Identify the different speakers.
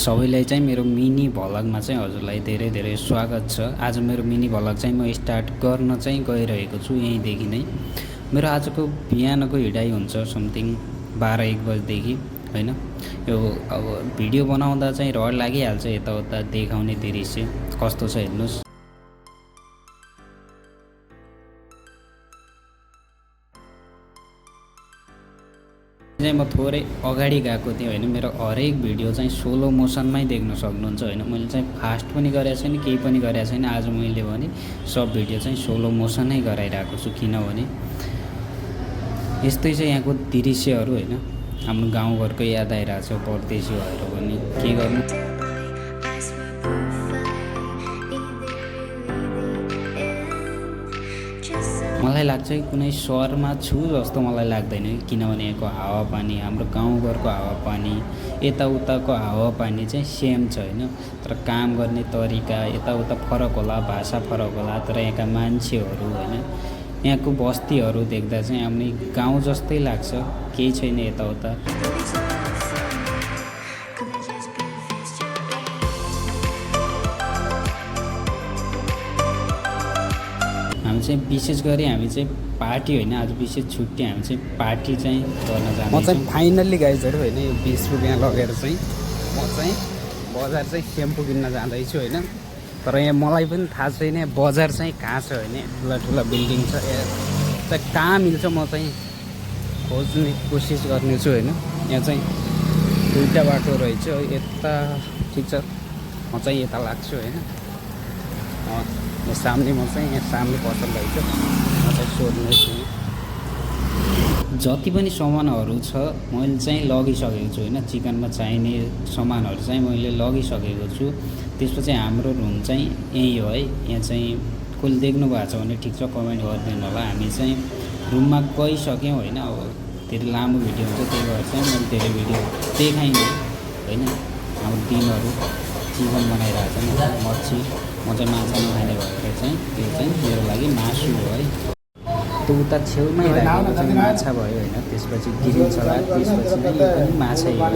Speaker 1: सबैलाई चाहिँ मेरो मिनी भ्लगमा चाहिँ हजुरलाई धेरै धेरै स्वागत छ। आज मेरो मिनी भ्लग चाहिँ म स्टार्ट गर्न चाहिँ गइरहेको छु यहीँदेखि नै। मेरो आजको बिहानको हिँडाइ हुन्छ समथिङ 12-1 बजेदेखि हैन। यो अब भिडियो बनाउँदा चाहिँ रहर लागिहाल्छ, यताउता देखाउने दृश्य कस्तो छ हेर्नुस्। चाहिँ म थोरै अगाडि गएको थिएँ होइन। मेरो हरेक भिडियो चाहिँ स्लो मोसनमै देख्न सक्नुहुन्छ होइन। मैले चाहिँ फास्ट पनि गरेको छैन, केही पनि गरेको छैन। आज मैले भने सब भिडियो चाहिँ स्लो मोसनै गराइरहेको छु, किनभने यस्तै चाहिँ यहाँको दृश्यहरू होइन। हाम्रो गाउँघरको याद आइरहेको छ परदेशी भएर पनि के गर्नु। मलाई लाग्छ कुनै सहरमा छु जस्तो मलाई लाग्दैन, किनभने यहाँको हावापानी, हाम्रो गाउँघरको हावापानी, यताउताको हावापानी चाहिँ सेम छ होइन। तर काम गर्ने तरिका यताउता फरक होला, भाषा फरक होला, तर यहाँका मान्छेहरू होइन, यहाँको बस्तीहरू देख्दा चाहिँ आफ्नै गाउँ जस्तै लाग्छ, केही छैन यताउता। हामी चाहिँ विशेष गरी हामी चाहिँ पार्टी होइन, आज विशेष छुट्टी, हामी चाहिँ पार्टी चाहिँ गर्न जाँदैछौँ। म चाहिँ फाइनल्ली गाइजहरू होइन, यो 20 रुपियाँ लगेर चाहिँ म चाहिँ बजार चाहिँ सेम्पू किन्न जाँदैछु होइन। तर यहाँ मलाई पनि थाहा छैन बजार चाहिँ कहाँ छ होइन। ठुला ठुला बिल्डिङ छ, यहाँ कहाँ मिल्छ म चाहिँ खोज्ने कोसिस गर्नेछु होइन। यहाँ चाहिँ दुईवटा बाटो रहेछ, यता ठिक छ, म चाहिँ यता लाग्छु होइन। यहाँ सामने म चाहिँ यहाँ सामने पसल रहेछ, म चाहिँ सोध्नेछु। जति पनि सामानहरू छ मैले चाहिँ लगिसकेको छु होइन। चिकनमा चाहिने सामानहरू चाहिँ मैले लगिसकेको छु। त्यसपछि हाम्रो रुम चाहिँ यही हो है। यहाँ चाहिँ कसले देख्नु भएको छ भने ठिक छ कमेन्ट गरिदिनु होला। हामी चाहिँ रुममा गइसक्यौँ होइन। अब धेरै लामो भिडियो हुन्छ, त्यही भएर चाहिँ मैले धेरै भिडियो देखाइनँ होइन। हाम्रो दिनहरू चिकन बनाइरहेको छ, मच्छी, म चाहिँ माछा नखाने भएर चाहिँ त्यो चाहिँ मेरो लागि मासु हो है। त्यो उता छेउमै राखेको चाहिँ माछा भयो होइन। त्यसपछि ग्रिन सलाद, त्यसपछि यो पनि माछै हो।